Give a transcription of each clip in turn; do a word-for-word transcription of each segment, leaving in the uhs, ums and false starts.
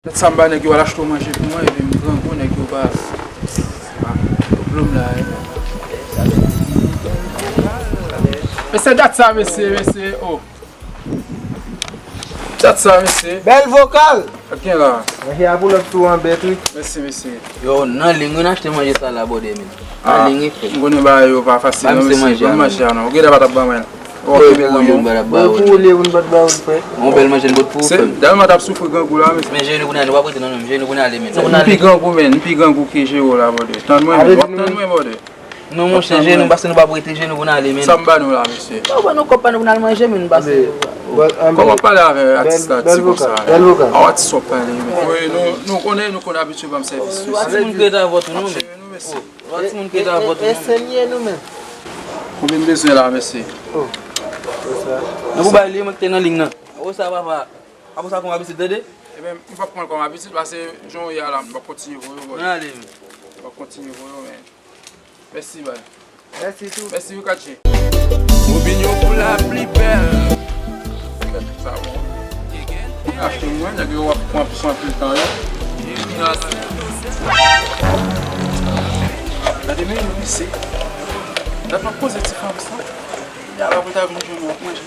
Dat sa m ba nèg yo al achte yon manje pou mwen, epi m grangou, nèg yo pa, pa pran m la, e. Mesye, dat sa, mesye, mesye, oh. Dat sa, mesye. Bèl vokal! Sa k gen la? Manje a pou lòt tou an bèt, wi. Mèsi, mesye. Yo, nan liy, wi, n achte manje sa la, bòdè, men. Nan liy, wi, frè. M konnen bagay yo pa fasil, non, mesye. Ban m manje a, non. Ou genlè pa t ap ban mwen. Ou kenbe l nan men w. Ban pou ou li, moun pa t ba ou l, frè. Yon bèl manje, n pot pou ou, frè. Se Dalma t ap soufri grangou la, mesye. Men jere nou pou n ale, w ap rete nan men m, jere nou pou n ale, men. M pi grangou, men. M pi grangou ke jere w la, bòdè. Tann mwen, men. W ap tann mwen, bòdè. Non, monchè, jere nou, paske nou p ap rete, jere nou pou n ale, men. Sa m ba nou la, mesye? Sa w ban nou kòb pa nou pou n al manje, men, paske. Kòman w ap pale avèk atis la, ti konsa? Bèl vokal. Aw, atis w ap pale, men. Wi, nou, nou konnen, nou konn abitye ban m sèvis, mesye. Ou pa timoun ki rete avè w tou, non, men. Cheri nou, mesye. Ou pa timoun ki rete avè w tou, non, men. Konbyen m bezwen la, mesye? Oh, se sa. Nan pou bay li, mwen ki te nan liy nan. Ou sa, papa. Apre sa, kòm abisid, tande? Ebyen, m p ap pran l kòm abisid, paske jan w ye a la, m p ap kontinye voye w, bòdè. Ann ale, men. M p ap kontinye voye w, men. Mèsi, bòdè. Mèsi tou. Mèsi, wi, Katye. Opinyon pou la pli bèl. Sa bon. Achte mwen, nèg yo ap pran pou anpil tan, yo. Gade, men, yo, mesye. Lè m ap poze ti fanm sa. Y a la pou ta vin jwenn mwen, manje.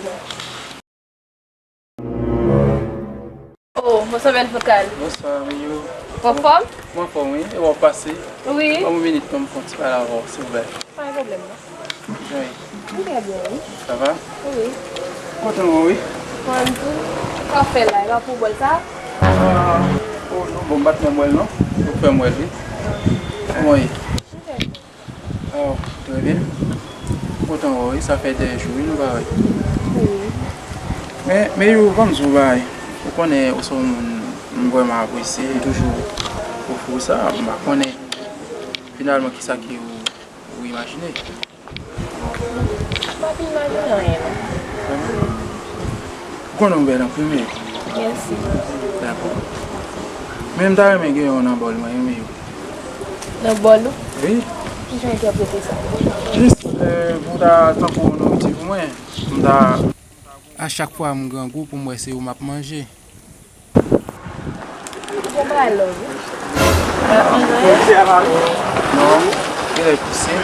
Oh, bonswa, bèl vokal. Bonswa, Miyou. Ou anfòm? Mwen anfòm, wi. E w ap pase? Wi. Ban m yon minit pou m fè yon ti pale avè w, silvouplè. Pa gen pwoblèm, non. Jan w ye? M trè byen, wi. Sa va? Wi. Kontan wè w, wi. Mwen menm tou. Sa w ap fè la? E pa pou w bwè l sa? Ah, oh, non, bon, m pa t menm bwè l, non. Ou fè m wè l, wi. Kòman w ye? M trè byen. Oh, trè byen. Kontan wè w, wi, sa fè dè jou, wi, nou pa wè. Wi. Men, men yo, ban m di w bagay. Ou konnen, ou se yon moun m vrèman apresye, m toujou ofri w sa, m pa konnen finalman kisa ke ou, ou imajine. M pa fin imajine anyen, non. Ou konnen w bèl anpil, men. Mèsi. Dakò. Men m ta renmen gen yon nan bòl mwen, wi, men yo. Nan bòl ou? Wi. Kijan w entèprete sa? Jis, eh, pou w ta tankou yon nouriti pou mwen. M ta. A chak fwa m grangou pou m wè se ou m ap manje. Ou fè bagay lòv, wi. Non, genlè pouse.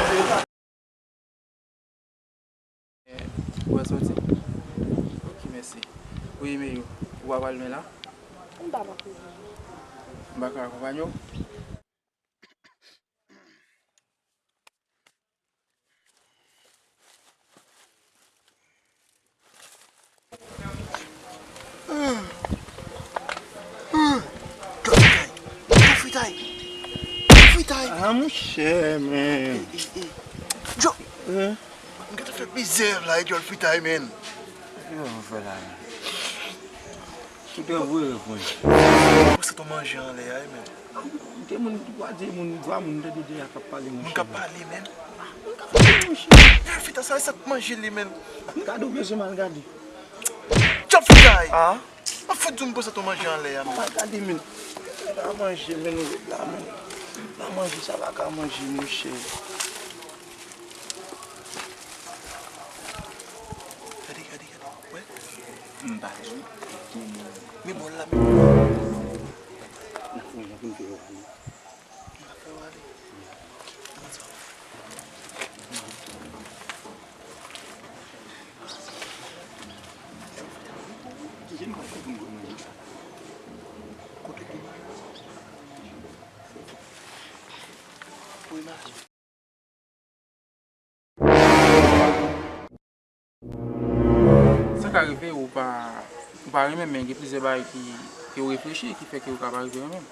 Ou wè soti? Ok, mèsi. Wi, men yo. Ou pa pral lwen la? M pa pral lwen. M pa ka akonpanye w? Djòl fritay! Djòl fritay! Djòl fritay! Ah, monchè, men. Djòl! M gentan fè mizè la, e djòl fritay, men. Yo, fè la, men. Ou te voye reponn. Ou se ton manje anlè a, men. Gen moun ki pa di moun, vwa moun, tande de a k ap pale, monchè. Moun k ap pale, men. Moun k ap pale, monchè. Djòl fritay, sa, sa k manje li, men. Gade, ou bezwen m al gade. Djòl fritay! Ah? An fèt, di m pou sa ton manje anlè a, men. Al gade, men. La manje, men, nou ret la, men. La manje, sa pa ka manje, monchè. Gade, gade, gade. Wè? M pa di. Men bòl la, men. N ap fè yon jan pou n fè yo ale. N ap fè yo ale. Ki jen kòb pou m gwo manje sa? Kote ki manje? Wi, manje. Sa ka rive ou pa, ou pa renmen, men gen plizyè bagay ki, ke ou reflechi ki fè ke ou ka pa rive renmen.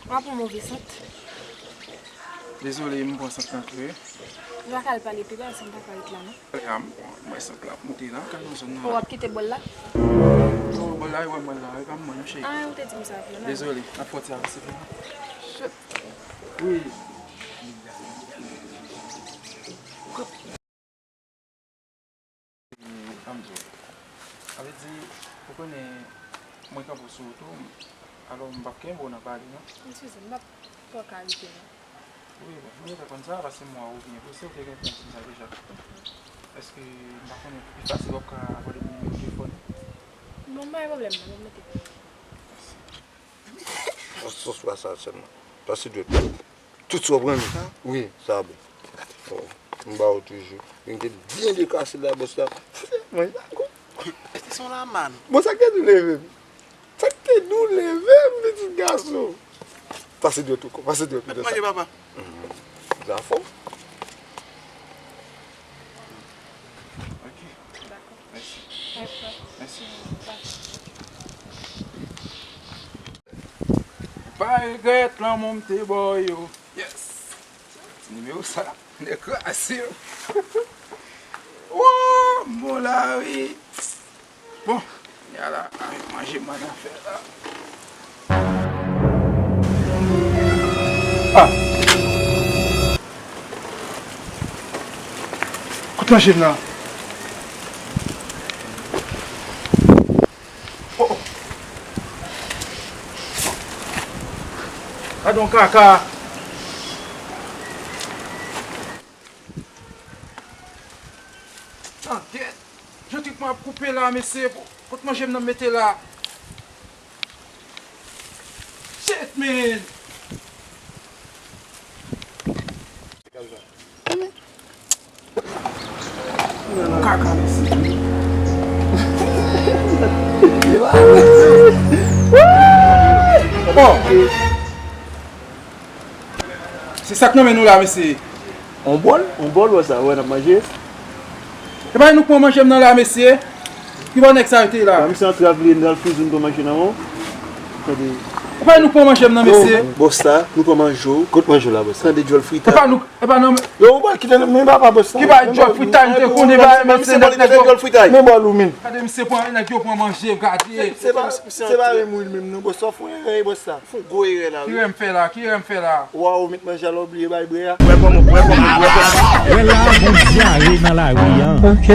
Wa pran move sant. Dezole, m pran sant lan tou, wi. Nou pa ka al pale pi ba, paske m pa ka ret la, non. A, m, m wè sant la ap moute nan kay nan zòn nan. Ou ap kite bòl la? Non, bòl la, e wè mwen la, e pa mwen, non, cheri. Ah, ou te di m sa, non? Dezole, n ap fè yon ti avanse, frè. Wi. Ann di w. Sa vle di, ou konnen, mwen kanpe sou wout ou, alò m p ap kenbe w nan pale, non. Eskize m, m p ap twò ka rete, non. Wi, bon, mwen gentan konn sa, paske m wè w byen prese, ou te gentan di m sa deja. Èske, m pa konnen, pi fasil w ap ka abòde m nimewo telefòn ou? M Bon, pa gen pwoblèm, non, mwen mete. Sòs la sa sèlman. Pase dwèt. Tout sa w pran, wi. Sa bon. Oh, m ba w toujou. Li te byen dekase la, bòs la. Mwen la, gou. Piti son la, man. Bon, sa k te di w leve m? Sa k te di w leve m, pitit gason? Pase dwèt ou, pase dwèt ou. Mèt manje, papa. Zafè. Ok. Mèsi. Mèsi. Pa regrèt lanmou m te ba w yo. Yes. Ti nimewo sa, nèg kraze yo. Woo, m bon la wi. Bon, kounye a la, avèk manje m ann fè la. Ah! Kote manje m nan? Oh, oh. Gade yon kaka. Tande, jan trik mwen ap koupe la, mesye, kot manje m nan mete la? Shit, man! Kaka, mesye. Bon. Se sa k nan men nou la, mesye. On bòl? On bòl, wè sa, wè, n ap manje. E pa nou k pran manje m nan la, mesye. Ki bò nèg sa yo te la? Misye antre avle, n al fouzoun pran manje nan men w. Tande. E pa nou k pran manje m nan, mesye. Bòs la, nou pran manje w. Kot manje w la, bòs la? Tande, djòl fritay. E pa nou, e pa nan men. Yo, ou pral kite men papa bòs la. Ki ba djòl fritay, m te konnen ba, mesye, nèg yo. Djòl fritay. Men bòl ou menm. Gade, misye pran, nèg yo pran manje, gade. Se pa, se pa menm wi menm non, bòs la, fè yon erè, bòs la. Fè yon gwo erè la, wi. Ki erè m fè la? Ki erè m fè la? Waw, ou met manje a la, ou bliye bay bre a. Wè kòman, wè kòman, wè kòman. Wè la, bon dyare nan lari an. Ok.